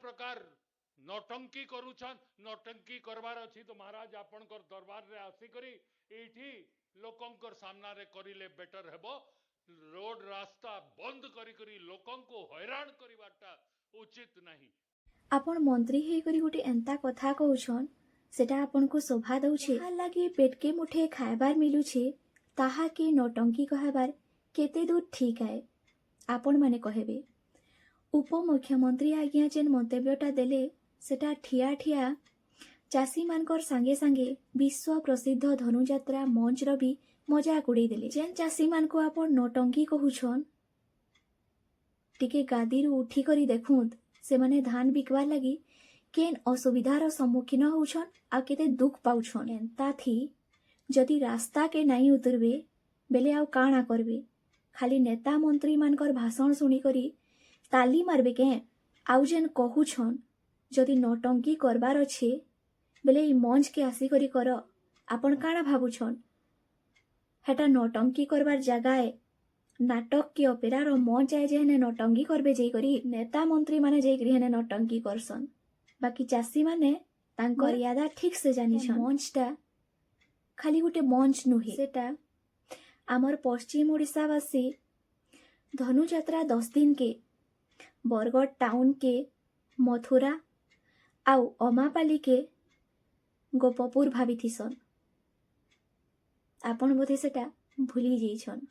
ପ୍ରକାର ନଟଙ୍କି କରୁଛନ୍। ନଟଙ୍କି କରବାର ଅଛି ତ ମହାରାଜ, ଆପଣଙ୍କର ଦରବାରରେ ଆସିକରି ଏଇଠି ଲୋକଙ୍କର ସାମ୍ନାରେ କରିଲେ ବେଟର ହେବ। ରୋଡ ରାସ୍ତା ବନ୍ଦ କରି କରି ଲୋକଙ୍କୁ ହଇରାଣ କରିବାଟା ଉଚିତ ନାହିଁ। ଆପଣ ମନ୍ତ୍ରୀ ହେଇକରି ଗୋଟେ ଏନ୍ତା କଥା କହୁଛନ୍, ସେଟା ଆପଣଙ୍କୁ ଶୋଭା ଦଉଛେ? ଯାହାର ଲାଗି ପେଟକେ ମୁଠେ ଖାଇବାର ମିଲୁଛେ, ତାହାକେ ନଟଙ୍କି କହିବାର କେତେ ଦୂର ଠିକ୍ ଆଏ, ଆପଣମାନେ କହିବେ। ଉପମୁଖ୍ୟମନ୍ତ୍ରୀ ଆଜ୍ଞା ଯେନ୍ ମନ୍ତବ୍ୟଟା ଦେଲେ, ସେଟା ଠିଆ ଠିଆ ଚାଷୀମାନଙ୍କର ସାଙ୍ଗେ ସାଙ୍ଗେ ବିଶ୍ୱ ପ୍ରସିଦ୍ଧ ଧନୁଯାତ୍ରା ମଞ୍ଚର ବି ମଜାକ ଉଡ଼େଇ ଦେଲେ। ଯେନ୍ ଚାଷୀମାନଙ୍କୁ ଆପଣ ନଟଙ୍କି କହୁଛନ୍, ଟିକେ ଗାଦିରୁ ଉଠିକରି ଦେଖୁନ୍, ସେମାନେ ଧାନ ବିକବାର୍ ଲାଗି କେନ୍ ଅସୁବିଧାର ସମ୍ମୁଖୀନ ହଉଛନ୍ ଆଉ କେତେ ଦୁଃଖ ପାଉଛନ୍। ଏନ୍ତାଥି ଯଦି ରାସ୍ତାକେ ନାଇଁ ଉତରବେ ବେଲେ ଆଉ କାଣା କରବେ? ଖାଲି ନେତା ମନ୍ତ୍ରୀମାନଙ୍କର ଭାଷଣ ଶୁଣିକରି ତାଲି ମାରବେ କେଁ? ଆଉ ଯେନ୍ କହୁଛନ୍, ଯଦି ନଟଙ୍କି କରବାର ଅଛେ ବେଲେ ଏଇ ମଞ୍ଚକେ ଆସିକରି କର। ଆପଣ କାଣା ଭାବୁଛନ୍, ହେଟା ନଟଙ୍କି କରବାର ଜାଗା ଏ, ନାଟକ କି ଅପେରାର ମଞ୍ଚ ଆଏ ଯେ ହେନେ ନଟଙ୍କି କରବେ ଯାଇକରି? ନେତା ମନ୍ତ୍ରୀ ମାନେ ଯାଇକରି ହେନେ ନଟଙ୍କି କରସନ୍, ବାକି ଚାଷୀମାନେ ତାଙ୍କ ମର୍ୟାଦା ଠିକ୍ ସେ ଜାନିଛନ୍। ମଞ୍ଚଟା ଖାଲି ଗୋଟେ ମଞ୍ଚ ନୁହେଁ, ସେଟା ଆମର ପଶ୍ଚିମ ଓଡ଼ିଶାବାସୀ ଧନୁଯାତ୍ରା 10 ଦିନକେ ବରଗଡ଼ ଟାଉନକେ ମଥୁରା ଆଉ ଅମାପାଲିକେ ଗୋପପୁର ଭାବିଥିସନ୍। ଆପଣ ବୋଧେ ସେଟା ଭୁଲି ଯାଇଛନ୍।